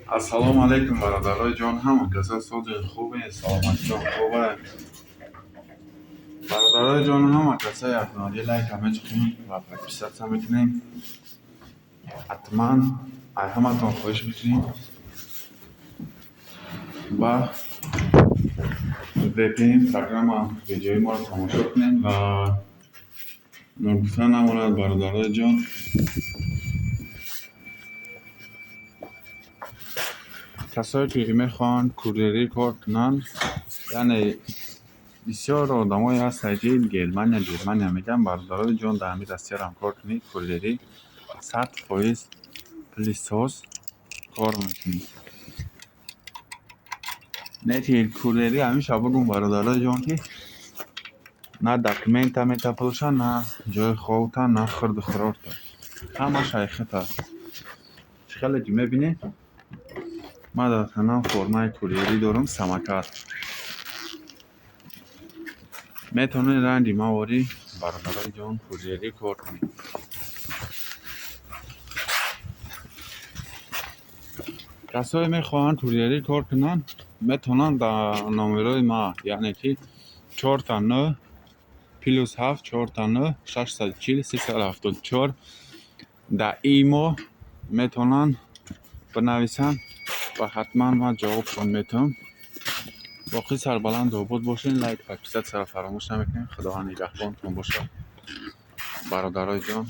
Ассалому алайкум, бародарои ҷон, ҳама каса сози хубе, саломатитон хубе. Бародарои ҷон, ҳама каса якноди лайка мечиқем ва подписаться мекунем. Ҳатман ай ҳаматон хоҳиш мекунем ва VPN программа видеои моро тамошо кунед ва ногуфта намонад, бародарои ҷон, касое ки мехоҳанд курьерӣ кор кунанд, яъне бисёр одамое ҳастанд, ки Германия, Германия мегӯянд. Бародарои ҷон, дар ҳамин Россиярам кор кунед, курьерӣ 100% пули соз кор мекунед. Не ки курьерӣ, ҳамеша бугум, бародарои ҷон, ки на документа метапӯшанд, на ҷои хобта, на хӯрду хӯрокта. Ҳамаш ҳақиқат аст. Чӣ хеле ки мебинед, ман дар танам формаи курьерӣ дорам, самокат. Метавонед ранги маворӣ, бародарои ҷон, курьерӣ кор кунед. Касое мехоҳанд курьерӣ кор кунанд, метавонанд дар номерои ма, яъне ки 4 9 +7 4 9 640 374 дар имо метавонанд бинависанд ва ҳатман ман ҷавобшон метавам. Боқӣ сарбаланду обод бошед, лайк, подписаться ро фаромӯш намекунед. Худованд нигаҳбонтон бошад, бародарои ҷон.